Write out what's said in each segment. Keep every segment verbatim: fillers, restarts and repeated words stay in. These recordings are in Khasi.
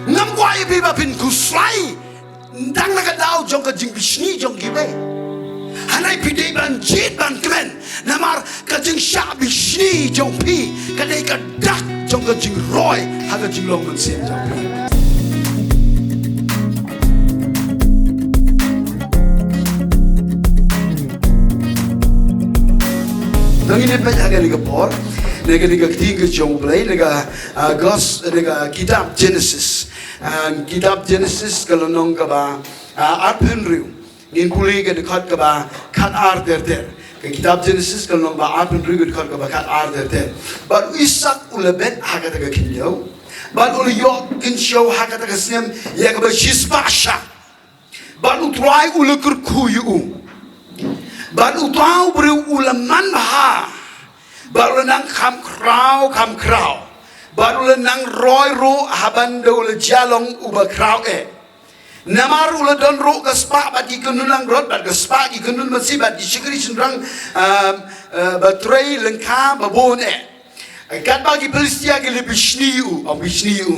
Ngam kwah ïa phi ba phin khuslai tang na ka daw jong ka jingbishni jong kiwei. Hynrei phi dei ban jied ban kmen, namar ka jingshah bishni jong phi ka dei ka dak jong ka jingroi ha ka jinglong mynsiem jong phi. Nang ine peit ha kane ka por, na kane ka ktien ka jong U Blei, na ka, ah, gos, na ka kitab Genesis. Ah, kitab Genesis ka lynnong kaba, ah, arphew hynriew. Ngin pule ka dkhot kaba khat ar ter ter. Ka kitab Genesis ka lynnong ba arphew hynriew, ka dkhot kaba khat ar ter ter. Bad u Isak u la bet ha kata ka khyndew. Bad u la ïoh kynshew ha kata ka snem ïa kaba shispah sha. Bad U Trai u la kyrkhu ïa u. Bad uta u briew u la manbha. Bad u la nang kham khraw kham khraw. Bad u la nang roi ruh haba u la jia long uba khraw eh. Namar u la don ruh ka spah bad ki khyndon langbrot bad ka spah ki khyndon masi bad ki shakri shynrang, um, uh, ba trei lyngkha ba bun eh. Katba ki Philistia ki la bishni ïa u, ong bishni ïa u.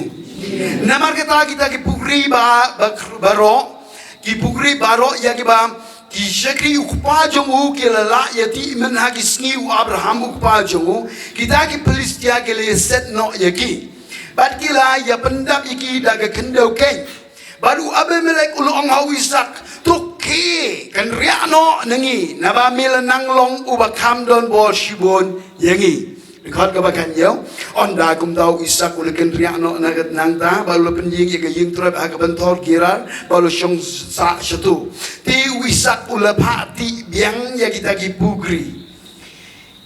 Namar kata kita ki pukri ba, ba, baroh, ki pukri baroh ïa kiba ki shakri u kpa jong u ki la lah ïa tih mynha ki sngi u Abraham u kpa jong u, kita ki Philistia ki la ïaset noh ïa ki. Bad ki la ïa pyndap ïa ki da ka khyndew keiñ. Bad u Abimelek u la ong ha u Isak, to khie, kynriah noh na ngi, naba me la nang long uba kham don bor shibun ïa ngi. Dkhot kaba khathynñiew, ynda kumta u Isak u la kynriah noh na ka, nangta, bad u la pynïeng ïa ka ïing trep ha ka pynthor Gerar, bad u la shong sah shato. Te u Isak u la phah tih biang ïa kita ki pukri.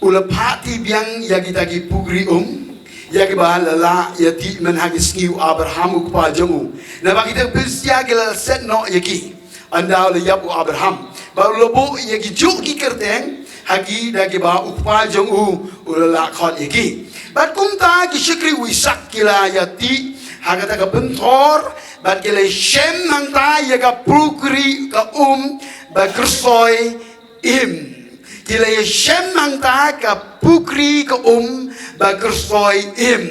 U la phah tih biang ïa kita ki pukri um, ïa kiba la lah ïa tih mynha ki sngi u Abraham u kpa jong u. Naba kita ki Philistia ki la set noh ïa ki. Ynda u la ïap u Abraham. Bad u la buh ïa ki juh ki kyrteng, ha ki da kiba u kpa jong u, u la lah khot ïa ki. Bad kumta ki shakri u Isak ki la ïa tih, ha kata ka pynthor, bad ki la shem nangta ïa ka pukri ka um, ba kyrsoi Im. Ki la ïa shem nangta ka pukri ka um ba kyrsoi Im.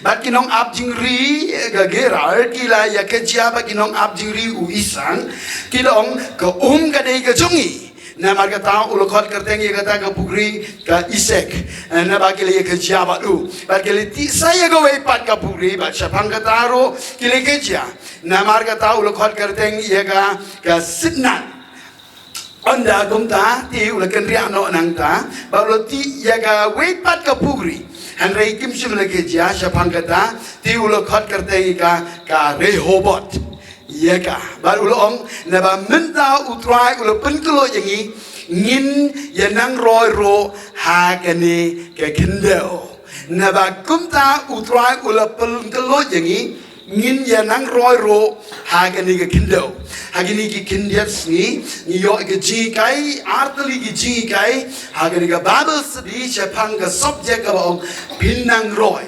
Bad ki nong ap jingri ka Gerar ki la ïa kajia bad ki nong ap jingri u Isak. Ki la ong ka um ka dei ka jong ngi. Namar kata u la khot kyrteng ïa kata ka pukri ka Esek. Eh, naba ki la ïa kajia bad u. Bad ki la tih sa ïa kawei pat ka pukri bad shaphang kata ruh ki la ïa kajia. Namar kata u la khot kyrteng ïa ka, ka Sitnah. Ynda kumta, te u la kynriah noh nangta, bad u la tih ïa kawei pat ka pukri. Hynrei kim shym la kajia, shaphang kata, te u la khot kyrteng ïa ka, ka Rehoboth. Ïa ka, bad u la ong, naba mynta u Trai u la pynkhlaiñ ïa ngi, ngin ïa nang roi ruh ha kane ka khyndew. Naba kumta u Trai u la pynkhlaiñ ïa ngi, ngin ïa nang roi ruh ha kane ka khyndew. Ha kine ki khyndiat sngi, ngi ïoh ka jinghikai, artylli ki jinghikai, ha kane ka Bible study, shaphang ka subject kaba ong, phin nang roi.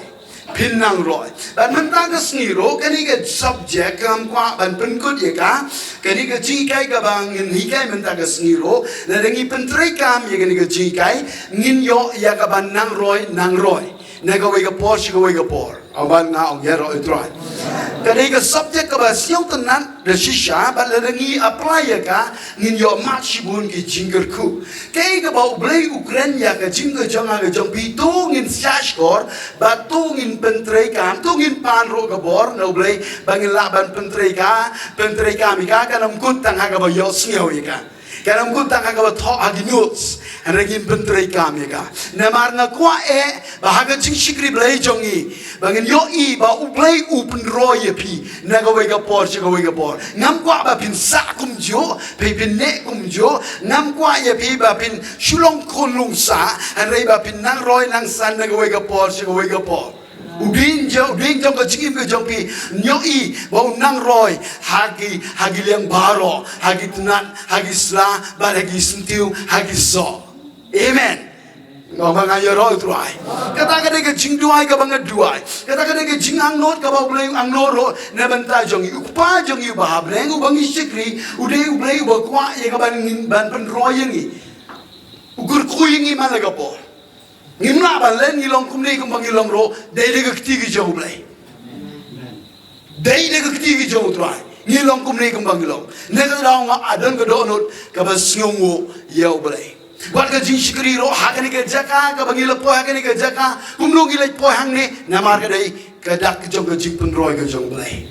Phin nang roi. Bad mynta ka sngi ruh, kane ka subject, kam kwah ban pynkut ïa ka, kane ka jinghikai kaba ngin hikai mynta ka sngi ruh, lada ngi pyntreikam ïa kane ka jinghikai, ngin ïoh ïa kaba nang roi, nang roi. Na kawei ka por, sha kawei ka por. Aban nga ong ïa roi u Trai. Ka dei ka subject kaba sngewtynnat da shisha, bad lada ngi apply ïa ka, ngin ïoh mad shibun ki jingkyrkhu. Kaei kaba u Blei u kren ïa ka jingkajong ha ka jong phi, to ngin shahshkor, bad to ngin pyntreikam, to ngin pan ruh ka bor, na u Blei, ba ngin lah ban pyntreikam, pyntreikam ïa ka, kan ym kut tang ha kaba ïohsngew ïa ka. Kan ym kut tang ha kaba thoh ha ki notes. Hynrei ngin pyntreikam ïa ka. Namar nga kwah eh, ba ha ka jingshakri Blei jong ngi. Ba ngin ïohi, ba u Blei u pynroi ïa phi. Na kawei ka por, sha kawei ka por. Ngam kwah ba phin sah kumjuh, phi phin neh kumjuh. Ngam kwah ïa phi ba phin shu long khun lungsah. Hynrei ba phin nang roi nang san na kawei ka por, sha kawei ka por. U dieng jong, u dieng jong ka jingim ka jong phi, ïohi, ba u nang roi, ha ki, ha ki liang baroh, ha ki tnat, ha ki sla, bad ha ki syntiew, ha ki soh. Amen. Nga ong ba nga ïa roi u Trai. Kata ka dei ka jingduwai kaba nga duwai. Kata ka dei ka jingangnud kaba u Blei u angnud ruh, na bynta jong ngi. U Kpa jong ngi uba ha bneng uba ngi shakri, u dei u Blei uba kwah ïa kaba ngin ban pynroi ïa ngi. U kyrkhu ïa ngi man la ka por. Ngim lah ban len ngi long kumne kumba ngi long ruh, dei da ka kti ka jong u Blei. Dei da ka kti ki jong u Trai ngi long kumne kumba ngi long. Na kata ka daw nga don ka dohnud kaba sngewnguh ïa u Blei. Wat ka jingshakri ruh ha kane ka jaka kaba ngi la poi ha kane ka jaka kumno ngi la poi hangne namar ka dei ka dak jong ka jingpynroi ka jong u Blei.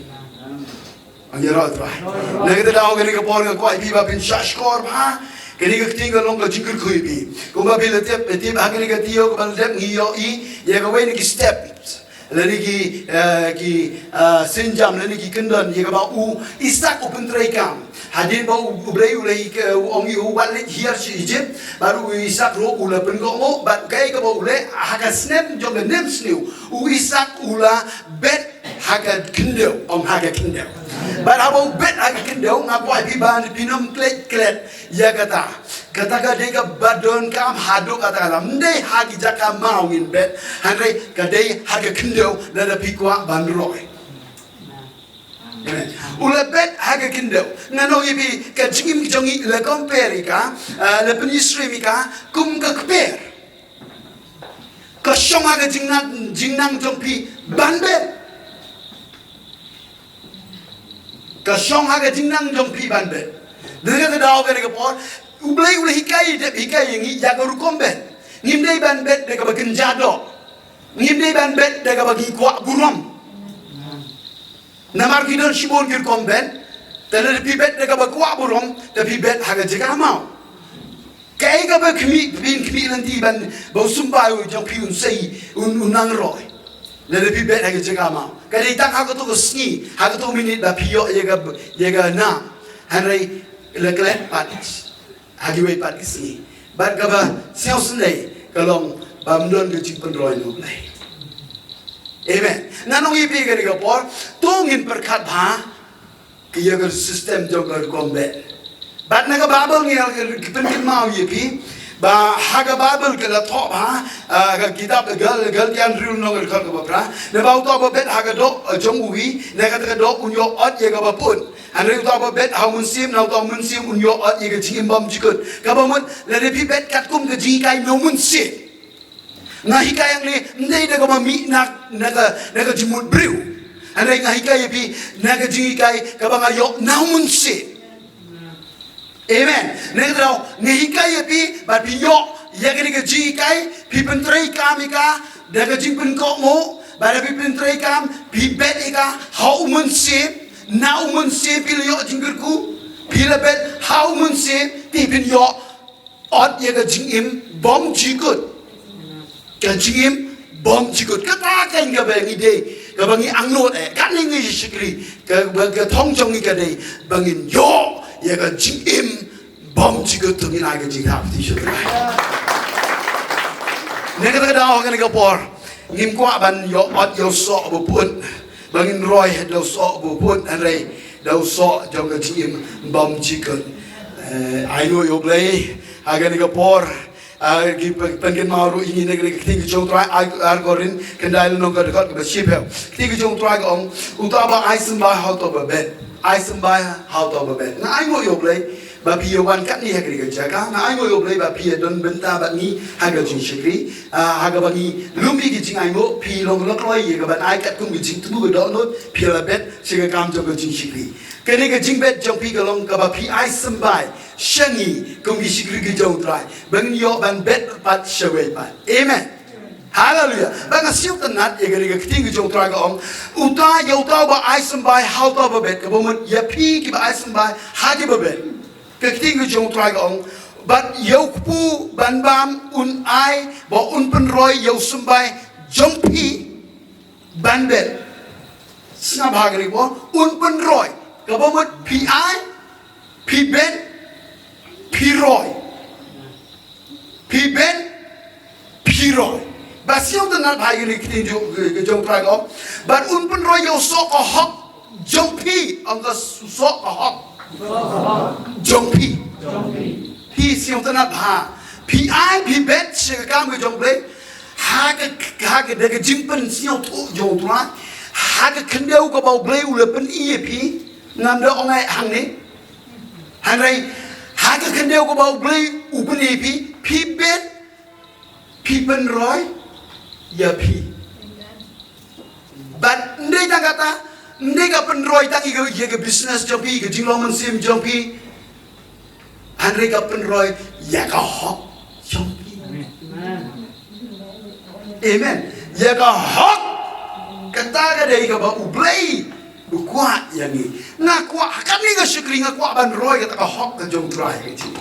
Ngi ïaroh Trai. Na kata ka daw kane ka por nga kwah ïa phi ba phin shah shkor bha. Kane ka kti ka long ka jingkyrkhu ïa phi. Kumba phi la tip, tip ha kane ka taïew kaba la dep ngi ïohi ïa kawei na ki step. Lane ki, eh, ki, eh, sienjam, lane ki kyndon, ïa kaba u Isak u pyntreikam. Hadien ba u, u Blei u la, eh, u ong ïa u wat leit hiar sha Ijipt, bad u Isak ruh u la pynkohnguh, bad kaei kaba u leh, ha ka snem jong ka nemsniew, u Isak u la bet ha ka khyndew, ong ha ka khyndew. Bad haba u bet ha ka khyndew, nga kwah ïa phi ba phin ym klet klet ïa kata. Kata ka dei kaba donkam haduh katta katta. Ym dei ha ki jaka maw ngin bet. Hynrei ka dei ha ka khyndew lada phi kwah ban roi. Amen. U la bet ha ka khyndew. Ngan ong ïa phi ka jingim jong ngi la compare ïa ka, ah, la pynsyriem ïa ka kum ka kper. Ka shong ha ka jingnang, jingnang jong phi ban bet. Ka shong ha ka jingnang jong phi ban bet. Dei ka daw kane ka por, u Blei u la hikai, dep hikai ïa ngi ïa ka rukom bet. Ngim dei ban bet da kaba kynja doh. Ngim dei ban bet da kaba ngi kwah burom. Namar ki don shibun ki rukom bet. Te lada phi bet da kaba kwah burom, te phi bet ha ka jaka maw. Kaei kaba khmih, phin khmih lynti ban ba u symbai u jong phi un sei, un, un nang roi. Lada phi bet ha ka jaka maw. Ka dei tang ha kato ka sngi, ha kato ka minit ba phi ïoh ïa ka, ïa ka nam. Hynrei la klet pat ha kiwei pat ki sngi. Bad kaba sngewsynei ka long ba ym don ka jingpynroi na u Blei. Amen. Ngan ong ïa phi kane ka por, to ngin pyrkhat bha, ka ïa ka system jong ka rukom bet. Bad na ka Baibl ngi ïa ka pynkynmaw ïa phi ba ha ka Baibl ka la thoh bha, ah, ka kitab Gal, Galatian hynriew lynnong ka dkhot kaba phra. Naba uta uba bet ha ka doh, ah, jong uwi, na kata ka doh un ïoh ot ïa kaba pun. Hynrei uta uba bet ha u Mynsiem, na uta u Mynsiem un ïoh ot ïa ka jingim bymjukut. Kaba mut lada phi bet katkum ka jinghikai na u Mynsiem. Nga hikai hangne, ym dei da kaba mih na, na ka, na ka jingmut briew. Hynrei nga hikai ïa phi, na ka jinghikai, kaba nga ïoh na u Mynsiem. Amen. Na kata ka daw, nga hikai ïa phi, bad phi ïoh, ïa kane ka jinghikai, phi pyntreikam ïa ka, da ka jingpynkohnguh, bad phi pyntreikam, phi bet ïa ka, ha u Mynsiem, na u Mynsiem phi la ïoh jingkyrkhu, phi la bet, ha u Mynsiem, te phin ïoh, ot ïa ka jingim bymjukut. Ka jingim bymjukut. Kata ka kaba ngi dei, kaba ngi angnud eh. Kane ngi shakri, kaba ka thong jong ngi ka dei, ba ngin ïoh ïa ka jingim bymjukut, to ngin ai ka jingthap kti sha u Trai. Na kata ka daw kane ka por, ngim kwah ban ïoh ot ïa u soh ba pun. Ba ngin roi da u soh ba pun, hynrei da u soh jong ka jingim bymjukut. Eh, ai nguh ïa u Blei, ha kane ka por, ah, ki pyn-, pynkynmaw ruh ïa ngi na ka ktien ka jong u Trai, ar, ar Korinth, khyndai lynnong ka dkhot kaba shiphew. Ktien ka jong u Trai ka ong, uta uba ai symbai ha uta uba bet. Ai symbai ha uta uba bet. Nga ai nguh ïa u Blei, ba phi ïa wan katne ha kane ka jaka. Nga ai nguh ïa u Blei, ba phi ïa don bynta bad ngi ha ka jingshakri. Ah, ha kaba ngi lum ïa ka jingainguh, phi long la kloi ïa ka ban ai katkum ka jingthmu ka dohnud, phi la bet, sha ka kam jong ka jingshakri. Kane ka jingbet jong phi ka long kaba phi ai symbai, sha ngi, kum ki shakri ki jong u Trai. Ba ngin ïoh ban bet pat shawei pat. Amen. Haleluya. Ba nga sngewtynnat, ïa kane ka ktien ka jong u Trai ka ong. Uta, ïa uta uba ai symbai, ha uta uba bet, kaba mut, ïa phi kiba ai symbai, ha kiba bet. Ka ktien ka jong u Trai ka ong, bad ïa u kpu ban bam un ai, ba un pynroi ïa u symbai jong phi ban bet. Sngap ha kane ka por, un pynroi. Kaba mut phi ai, phi bet, phi roi. Phi bet, phi roi. Ba sngewtynnat bha ïa kane ka ktien jong, ka jong u Trai ka ong. Bad un pynroi ïa u soh ka hok jong phi, ong ka soh ka hok jong phi. Phi sngewtynnat bha. Phi ai, phi bet, sha ka kam ka jong u Blei. Ha ka, ha ka, da ka jingpynsngewthuh jong u Trai. Ha ka khyndew kaba u Blei u la pyni ïa phi. Ngam da ong ai hangne. Hynrei, ha ka khyndew kaba u Blei u pyni ïa phi, phi bet, phi pynroi ïa phi. Bad ym dei tang kata, Ym dei ka pynroi tang ïa ka, ïa ka business jong phi, ka jinglong mynsiem jong phi. Hynrei ka pynroi ïa ka hok jong phi. Amen. Ïa ka hok. Kata ka dei kaba U Blei u kwah ïa ngi. Nga kwah, ha kane ka shakri nga kwah ban roi kata ka hok ka jong U Trai ka jong.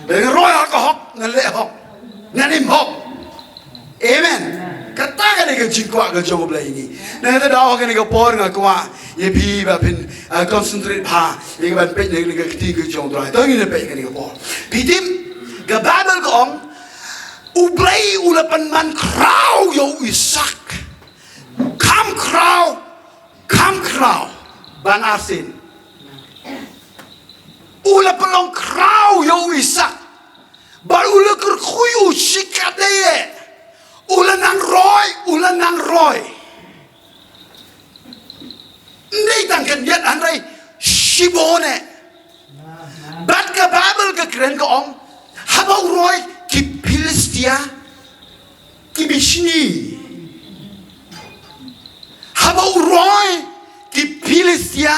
Ba nga roi ha ka hok, ngan leh hok. Ngan im hok. Amen. Kata ka dei ka jingkwah ka jong U Blei ïa ngi. Na kata ka daw ha kane ka por nga kwah ïa phi ba phin, ah, concentrate bha ïa ka ban peit na kane ka ktien ka jong U Trai. To ngin peit kane ka por. Phi tip, ka Baibl ka ong, U Blei u la pynman khraw ïa u Isaak. Kham khraw, kham khraw ban arsien. U la pynlong khraw ïa u Isaak. Bad u la kyrkhu ïa u shikatdei. U la nang roi, u la nang roi. Ym dei tang khyndiat, hynrei shibun eh. Bad ka Baibl ka kren ka ong, haba u roi ki Philistia ki bishni. Haba u roi ki Philistia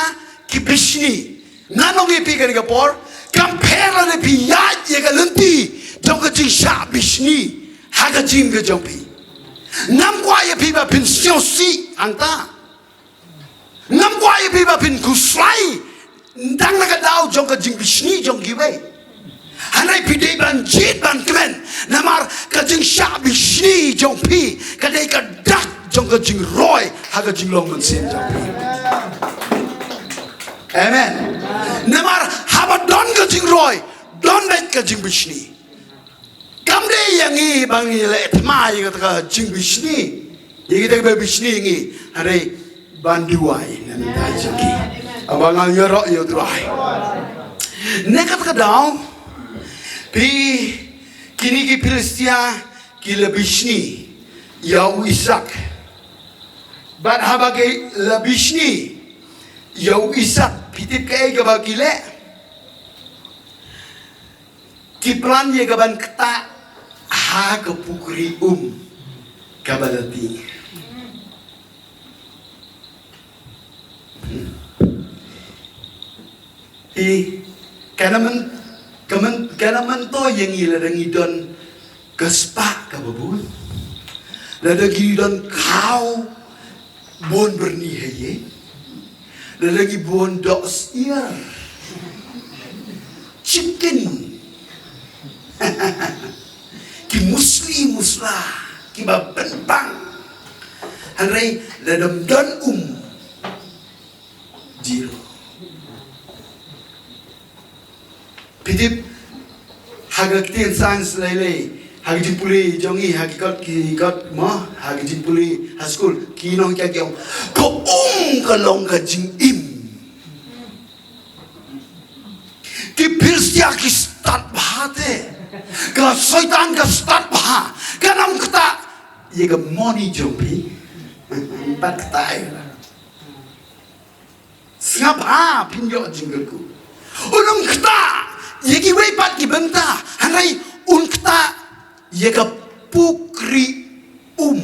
ki bishni. Ngan ong ïa phi kane ka por, kam pher lada phi ïaid ïa ka lynti jong ka jingshah bishni ha ka jingim ka jong phi. Ngam kwah ïa phi ba phin sngewsih hangta. Ngam kwah ïa phi ba phin khuslai tang na ka daw jong ka jingbishni jong kiwei. Hynrei phi dei ban jied ban kmen, namar ka jingshah bishni jong phi ka dei ka dak jong ka jingroi ha ka jinglong mynsiem jong phi. Amen. Namar haba don ka jingroi, don beit ka jingbishni. Kam dei ïa ngi ba ngi leh thma ïa kata ka jingbishni, ïa kita kiba bishni ïa ngi, hynrei ban duwai na ka bynta jong ki. Haba nga ïaroh ïa U Trai. Na kata ka daw, phi, kine ki Philistia ki la bishni ïa u Isaak. Bad haba ki la bishni ïa u Isaak, phi tip kaei kaba ki leh? Ki plan ïa ka ban ktah ha ka pukri um kaba la tih. Te, ka na myn, ka myn, ka na mynta ïa ngi lada ngi don ka spah kaba bun. Lada ngi don khraw bun byrni ha ïing. Lada ngi bun doh syiar. Chicken. Ki musli musla, kiba pynpang. Hynrei lada ym don um, zero. Phi tip, ha ka ktien science lei lei, ha ka jingpule jong ngi, ha ki kot, ki kot mo, ha ka jingpule ha skul, ki nonghikai ki ong, ka um ka long ka jingim. Ki Philistia ki stad bha te, ka Soitan ka stad bha, ka nam ktah ïa ka moni jong phi. Pat ktah ïa ka. Sngap ha, phin ïoh jingkyrkhu. Un ym ktah ïa kiwei pat ki bynta, hynrei un ktah ïa ka pukri um.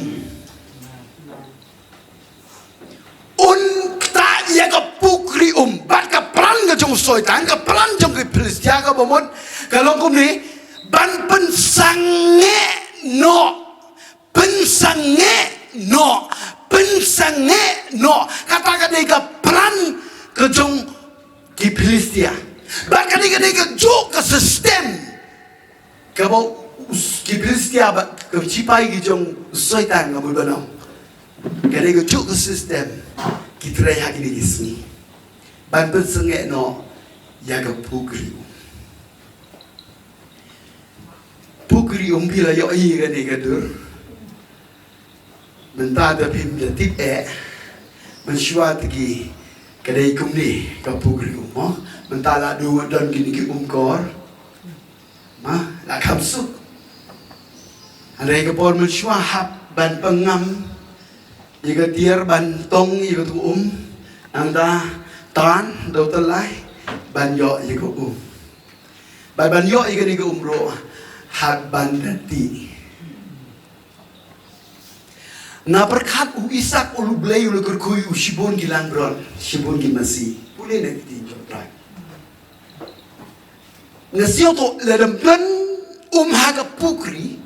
Un ktah ïa ka pukri um, bad ka plan ka jong u Soitan, ka plan jong ki Philistia kaba mut ka long kumne, ban pynsangeh noh. Pynsangeh noh, pynsangeh noh. Kata ka dei ka plan ka jong ki Philistia. Bad ka dei, ka dei kajuh ka system kaba u s-, ki Philistia bad ka shipai ki jong u Soitan kaba u ban ong. Ka dei kajuh ka system ki trei ha kine ki sngi. Ban pynsangeh noh ïa ka pukri um. Pukri um, phi la ïohi kane ka dur. Mynta da phim da tip eh. Mynshuwa te ki, ka dei kumne ka pukri um mo. Mynta la du don kine ki um kor. Ma, la kham suk. Hynrei ka por mynshuwa hap ban pynngam ïa ka tiar ban tong ïa ka tu um. Nangta tan da u tyllai ban ïoh ïa ka um. Bad ban ïoh ïa kane ka um ruh, hap ban da tih. Na pyrkhat u Isak u la, U Blei u la kyrkhu ïa u shibun ki langbrot, shibun ki masi. Pule na ka ktien jong U Trai. Nga sngew to lada ym don um ha ka pukri,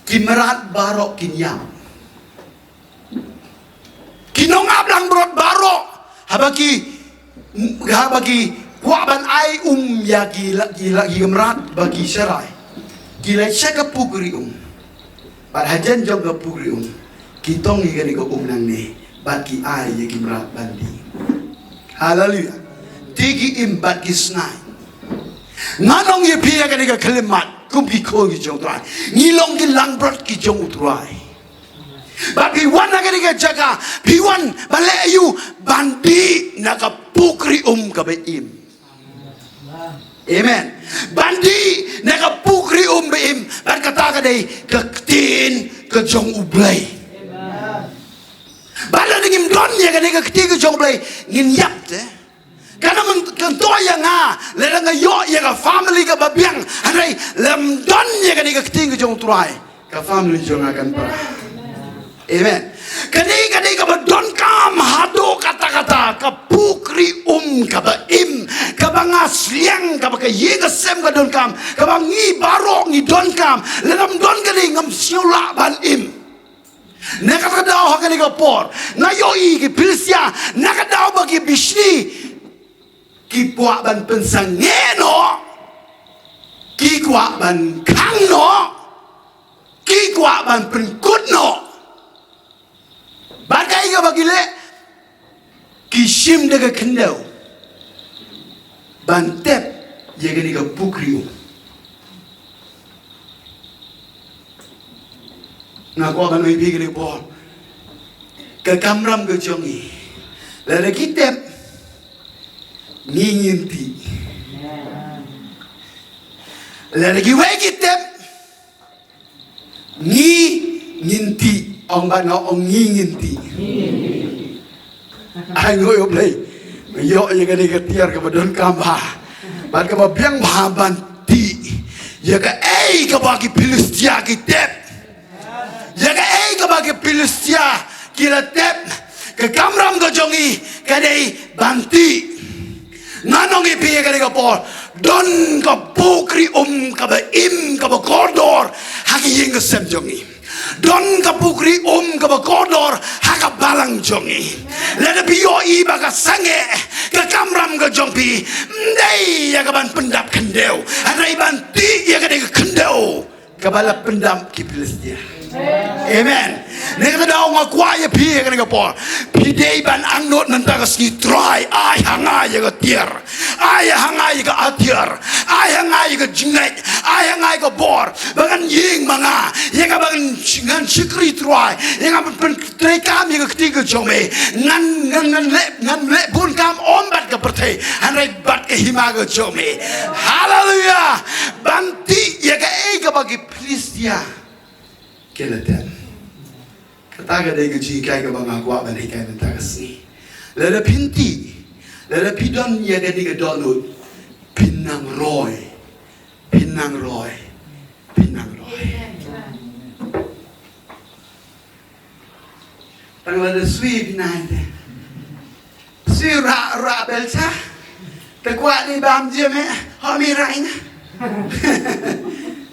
ki mrad baroh kin ïap. Ki nongap langbrot baroh, haba ki, haba ki kwah ban ai um ïa ki la, ki la, ki mrad ba ki sharai, ki leit sha ka pukri um. Bad hajan jong ka pukri um, ki tong ïa kane ka um nangne, bad ki ai ïa ki mrad ban dih. Haleluia. Te ki im bad ki sngain. Ngan ong ïa phi ïa kane ka khyllipmat, kum ki khun ki jong U Trai, ngi long ki langbrot ki jong U Trai. Bad phi wan ha kane ka jaka, phi wan ban leh aïu? Ban dih na ka pukri um kaba im. Amen. Ban dih na ka pukri um ba im, bad kata ka dei ka ktien ka jong U Blei. Bad lada ngim don ïa kane ka ktien ka jong U Blei, ngin ïap te. Ka nang kyntu ïa nga, lada nga ïoh ïa ka family kaba biang, hynrei lada ym don ïa kane ka ktien ka jong U Trai, ka family jong nga kan pra. Amen. Kane, kane kaba donkam haduh katta katta, ka pukri um kaba im, kaba nga sliang, kaba ka ïing ka sem ka donkam, kaba ngi baroh ngi donkam. Lada ym don kane, ngam sngew lah ban im. Na kata ka daw ha kane ka por, nga ïohi ki Philistia, na ka daw ba ki bishni, ki kwah ban pynsangeh noh, ki kwah ban khang noh, ki kwah ban pynkut noh. Bad kaei kaba ki leh, ki shim da ka khyndew ban tep ïa kane ka pukri um. Nga kwah ban ong ïa phi kane ka por, ka kamram ka jong ngi, lada ki tep, ngi ngin tih. Lada kiwei ki tep, ngi ngin tih. Ong bad nga, ong, ngi ngin tih. Ai nguh ïa U Blei. Ïoh ïa kane ka tiar kaba donkam bha bad kaba biang bha ban tih ïa kaei kaba ki Philistia ki tep. Ïa kaei kaba ki Philistia ki la tep, ka kamram ka jong ngi ka dei ban tih. Ngan ong ïa phi ïa kane ka por, don ka pukri um kaba im, kaba kordor ha ka ïing ka sem jong ngi. Don ka pukri um kaba kordor ha ka balang jong ngi. Lada phi ïohi ba ka sangeh ka kamram ka jong phi, ym dei ïa ka ban pyndap khyndew, hynrei ban tih ïa kane ka khyndew kaba la pyndap ki Philistia. Amen. Na kata ka daw nga kwah ïa phi ïa kane ka por, phi dei ban angnud mynta ka sngi, Trai, ai ha nga ïa ka tiar, ai ha nga ïa ka atiar, ai ha nga ïa ka jingngeit, ai ha nga ïa ka bor, ba ngan ïeng ma nga ïa kaba ngan, ngan shakri, Trai, ïa nga ban pyn treikam ïa ka ktien ka jong me. Ngan, ngan, ngan leh, ngan leh bun kam ym bad ka pyrthei, hynrei bad ka hima ka jong me. Haleluia. Ban tih ïa kaei kaba ki Philistia ki la tep. Kata ka dei ka jinghikai kaba nga kwah ban hikai mynta ka sngi. Lada phin tih, lada phi don ïa kane ka dohnud, phin nang roi, phin nang roi, phin nang roi. Tang lada sui phi nai te. Sui rah, rah bel cha. Te kwah ni bam je me, ho mi rah ina.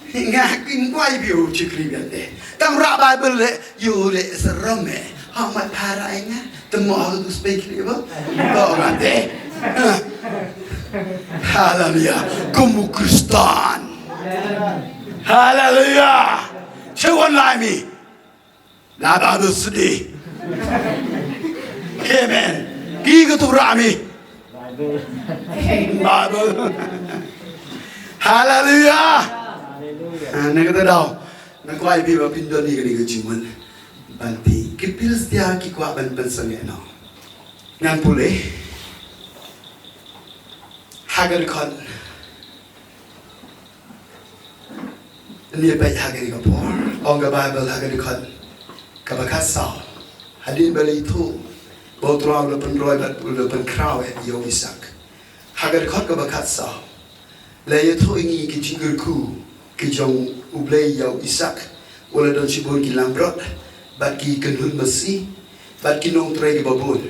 Nga kin kwah ïa phi u chikri bel te. Tang rah Bible le, yu le seram me. Ho ma pha rah ina. Te mo ho tu spek le bo. To nga te. Haleluia. Kum u Kristan. Haleluia. Chewan lai mi. La Bible study. Amen. Ki ka tu rami. Bible. Haleluia. Ah, na kata daw, nga kwah ïa phi ba phin don ïa kane ka jingmut ban tih. Ki Philistia ki kwah ban pynsangeh noh. Ngan pule ha ka dkhot. Ngi peit ha kane ka por. Ong ka Bible ha ka dkhot kaba khatsaw, hadien ba la ïathuh ba U Trai u la pynroi bad u la pynkhraw ïa u Isaak. Ha ka dkhot kaba khatsaw, la ïathuh ïa ngi ki jingkyrkhu ki jong U Blei ïa u Isaak. U la don shibun ki langbrot, bad ki kynhun masi, bad ki nongtrei kiba bun.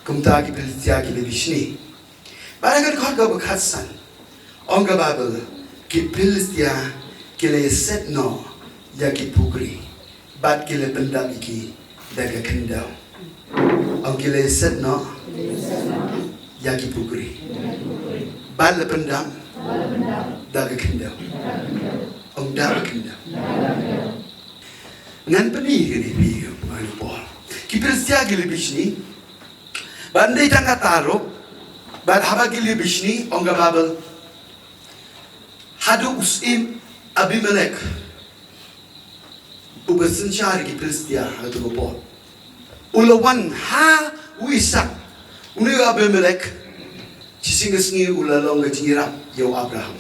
Kumta ki Philistia ki la bishni. Bad ha ka dkhot kaba khatsan, ong ka Baibl, ki Philistia ki la ïaset noh ïa ki pukri, bad ki la pyndap ïa ki da ka khyndew. Ong ki la ïaset noh ïa ki pukri, bad la pyndap da ka khyndew. Ong da ka khyndew. Ngan pyni kane phi, ong u Paul. Ki Philistia ki la bishni. Bad ym dei tang kata ruh, bad haba ki la bishni, ong ka Baibl, haduh u syiem Abimelek, uba synshar ïa ki Philistia ha kato ka por, u la wan ha u Isaak. Une u Abimelek, shisien ka sngi u la long ka jingïarap ïa u Abraham.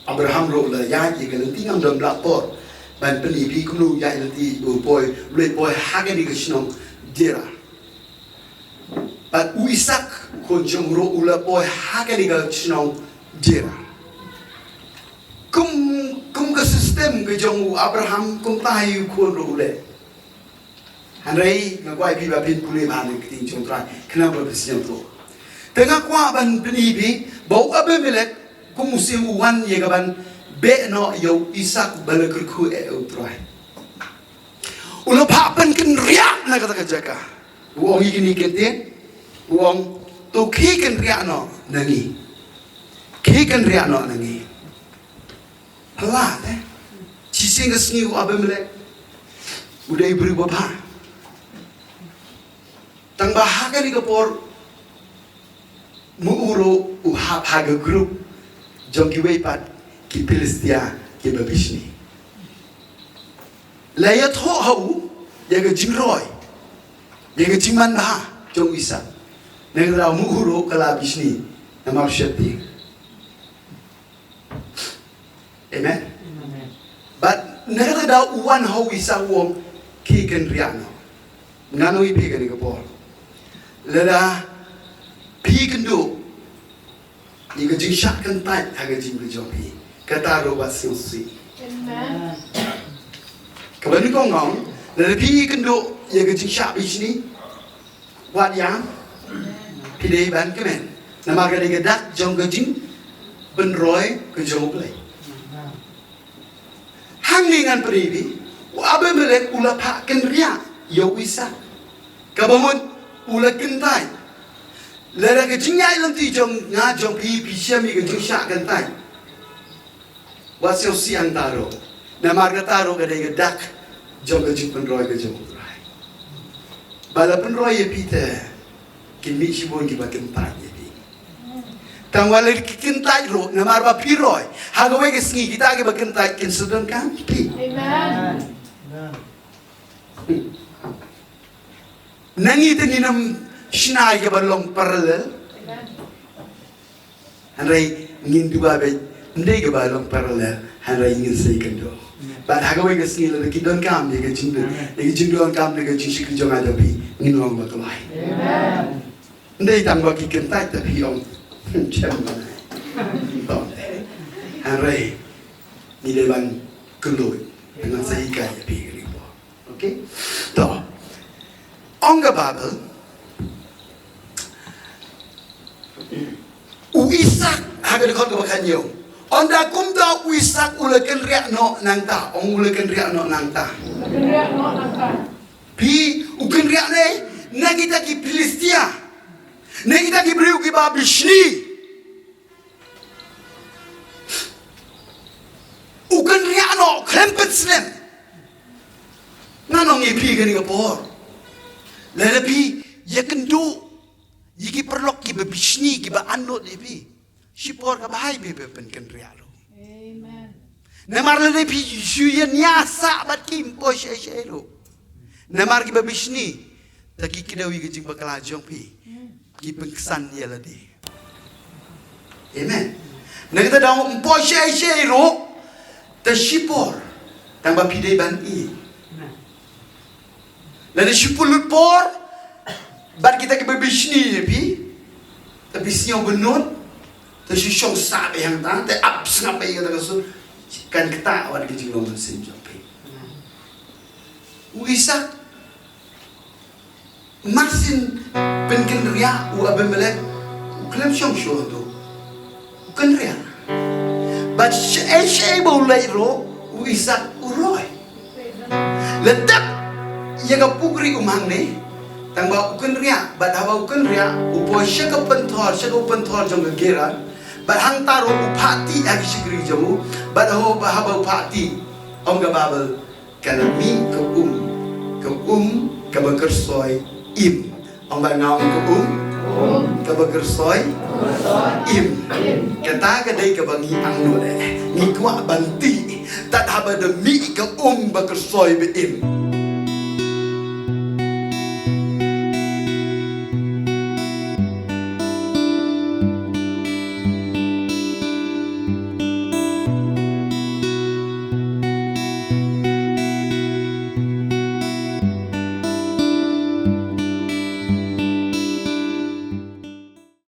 Abraham ruh u la ïaid ïa ka lynti, ngam don bla por ban pyni phi kumno u ïaid lynti, u poi, u la poi ha kane ka shnong Gerar. Bad u Isaak, khun jong u ruh, u la poi ha kane ka shnong Gerar. Kum, kum ka system ka jong u Abraham, kumta hi u khun ruh u leh. Hynrei nga kwah ïa phi ba phin pule bha na ka ktien jong u Trai, khnang ba phin sngewthuh. Te nga kwah ban pyni phi ba u Abimelek, kum u syiem, u wan ïa ka ban beh noh ïa u Isaak ba la kyrkhu eh u Trai. U la phah pynkynriah na kata ka jaka. U ong ïa kine ki ktien, u ong, to khie kynriah noh na ngi. Khie kynriah noh na ngi. Phylla te. Shisien ka sngi u Abimelek u dei briew ba bha. Tang ba ha kane ka por, mut u ruh u hap ha ka group jong kiwei pat ki Philistia kiba bishni. La ïathuh ha u ïa ka jingroi, ïa ka jingmanbha jong u Isaak. Nangta mut u ruh ka la bishni namar u sheptieng. Amen. Amen. Bad na kata ka daw u wan ha u Isaak u ong, khie kynriah noh. Ngan ong ïa phi kane ka por, lada phi kynduh ïa ka jingshah kyntait ha ka jingim ka jong phi, kata ruh wat sngewsih. Amen. Kaba nyngkong nga ong, lada phi kynduh ïa ka jingshah bishni, wat ïam, phi dei ban kmen. Namar ka dei ka dak jong ka jingpynroi ka jong U Blei. Hangne ngan pyni phi, u Abimelek u la phah kynriah ïa u Isaak. Kaba mut u la kyntait. Lada ka jingïaid lynti jong nga jong phi, phi shem ïa ka jingshah kyntait, wat sngewsih hangta ruh. Namar kata ruh ka dei ka dak jong ka jingpynroi ka jong U Trai. Ba la pynroi ïa phi te, kin mih shibun kiba kyntait ïa phi. Tang wat la ki kyntait ruh, namar ba phi roi, ha kawei ka sngi kita kiba kyntait kin sa donkam ïa phi. Amen. Na ngi te ngin ym shna ïa kaba long parallel. Amen. Hynrei ngin duwai ba ym dei kaba long parallel, hynrei ngin sa ïakynduh. Bad ha kawei ka sngi lada ki donkam ïa ka jingdon, ïa ka jingdonkam, ïa ka jingshakri jong nga jong phi, ngin long ba kloi. Amen. Ym dei tang ba ki kyntait te phi ong, hmm, shem ba nai. Ym tang. Hynrei ngi dei ban kynduh. Ngan sa hikai ïa phi kane ka por. Okay? To. Ong ka Baibl, u Isaak, ha ka dkhot kaba khathynñiew, ynda kumta u Isaak u la kynriah noh nangta. Ong u la kynriah noh nangta. Kynriah noh nangta. Phi, u kynriah ne na kita ki Philistia, na kita ki briew kiba bishni. U kynriah noh khlem pynslem. Ngan ong ïa phi kane ka por, lada phi ïakynduh ïa ki paralok kiba bishni, kiba anot ïa phi, shipor kaba hai phi ba pynkynriah ruh. Amen. Namar lada phi shu ïa niasah bad ki, ym poi shai shai ruh. Namar kiba bishni, te ki kdew ïa ka jingbakla jong phi, ki pynksan ïa lade. Amen. Na kata daw ym poi shai shai ruh, te shipor, tang ba phi dei ban ïeit. Lada shu pynlut por bad kita kiba bishni ïa phi, te phi sngew bynnud, te shu shong sah beit hangta, te ap sngap beit ïa kata ka sur, kan ktah wat ka jinglong mynsiem jong phi. U Isak, masin pynkynriah u Abimelek, u khlem shong shuh tu. U kynriah. Bad shaei shaei ba u leit ruh, u Isak u roi. La tep ïa ka pukri um hangne, tang ba u kynriah, bad haba u kynriah, u poi sha ka pynthor, sha ka pynthor jong ka Gerar, bad hangta ruh u phah tih ha ki shakri jong u, bad haba, haba u phah tih, ong ka Baibl, ka la mih ka um, ka um kaba kyrsoi Im. Ong ba nga ong ka um kaba kyrsoi Im. Kata ka dei kaba ngi angnud eh. Ngi kwah ban tih. Tad haba da mih ka um ba kyrsoi ba Im.